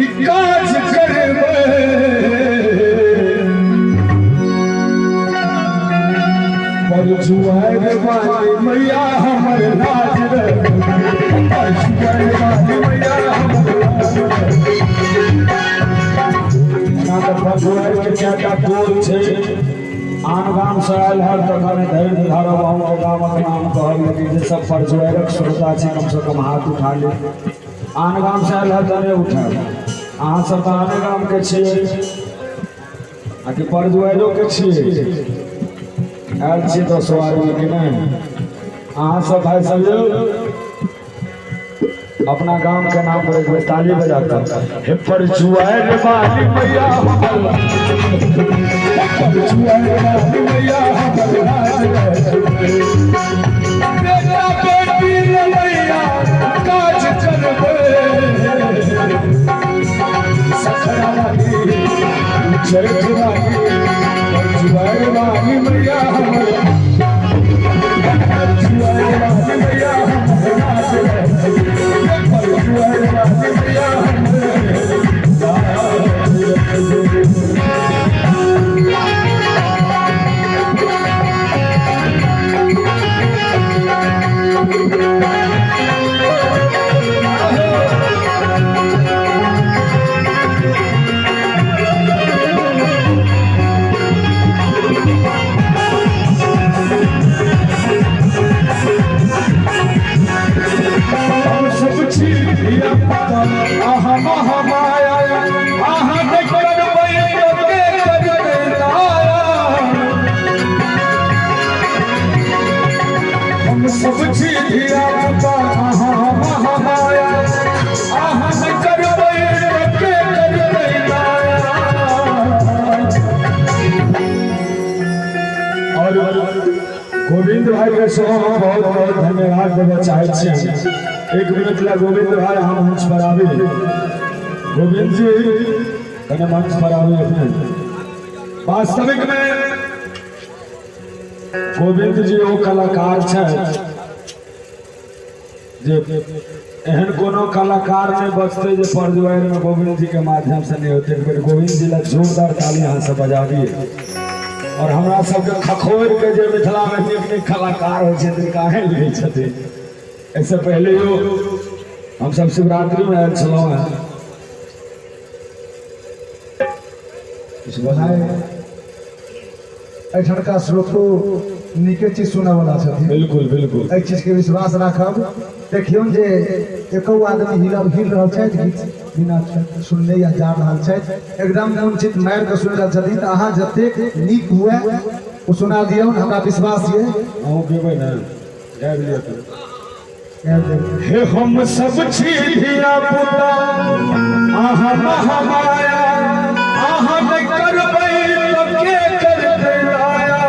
ई काज करबै। पर जुआर वाली मैया हमर लाज रखबै, पर जुआर वाली मैया हमर लाज रखबै। एना तऽ परजुआर के चारिटा टोल छै, आन गामसँ आयल हर तऽ कने धैर्य धरब, अहूँके गामक नाम कहब, लेकिन जे सब परजुआरक श्रोता छी कमसँ कम हाथ उठा ले। आन गामसँ आयल हर तऽ नहि उठायब, अहाँ सब तऽ आने गामके छियै आ कि परजुआरोके छियै? आयल छियै 10 आदमी कि नहि? अहाँ सब भाई सब यौ अपना गाम के नाम पर एक बेर ताली बजा कर, हे परजुआर वाली मैया हमर, हे परजुआर वाली मैया हमर लाज रखबै। बेटा बेटी मैया काज करबै, सखरा वाली चरख वाली परजुआर वाली मैया हमर, परजुआर वाली मैया हमर लाज रखबै, परजुआर वाली मैया हमर लाज रखबै। हम सब छी धिया पुता अहाँ महामाया, अहाँ नहि करबै तऽ के करतै दाया। हम सब छी धिया पुता अहाँ महामाया, अहाँ नहि करबै तऽ के करतै दाया। और गोविंद भाई के सेहो हम बहुत बहुत धन्यवाद देबऽ चाहै छियनि। एक मिनट ला गोविंद भाई हम मंच पर आबी। गोविंद जी कने मंच पर आबी अपने। वास्तविक में गोविंद जी ओ कलाकार छथि जे एहन कोनो कलाकार नहि बचतै जे परजुआर में गोविंद जी के माध्यम से नहीं होते। एक बेर गोविंद जी ला जोरदार ताली अहाँ सब बजाबी। और हमरा सबके खखोरि के जे मिथिला में नीक नीक कलाकार होइ छथिन काहे लै छथिन। एहिसँ पहिले यो हमसब शिवरात्रि में आयल छलहुँ हेँ। किछु बजाय एहिठामका श्रोतो नीके चीज सुनऽवला छथिन। बिल्कुल बिल्कुल। एहि चीजके विश्वास राखब। देखियौ जे एको आदमी हिल रहल छथि, गीत बिना सुनने या जा रहल छथि, एकदम मन चित मारि कऽ सुनि रहल छथिन। तऽ अहाँ जतेक नीक हुए ओ सुना दियौ, हमरा विश्वास ये। अहूँ गेबै ने, गाबि लिअ तऽ। गाबि देब। हे हम सब छी धिया पुता अहाँ महामाया, अहाँ नहि करबै तऽ के करतै दाया।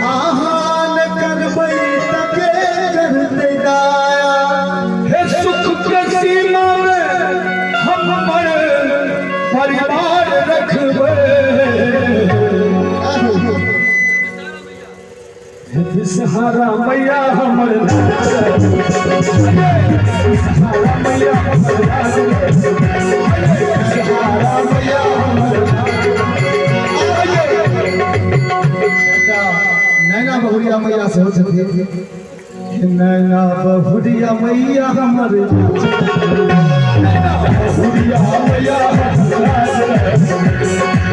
अहाँ नहि करबै तऽ के करतै दाया। हे सुख के सीमा में हम पर परिवार रखबै। हे बिसहारा मैया हमर लाज रखबै, बिसहारा मैया हमर लाज रखबै, बिसहारा मैया हमर लाज रखबै। एकटा नैना बहुरिया मैया सेहो छथिन। हे नैना बहुरिया मैया हमर लाज नैना बहुरिया मैया हमर लाज रखबै।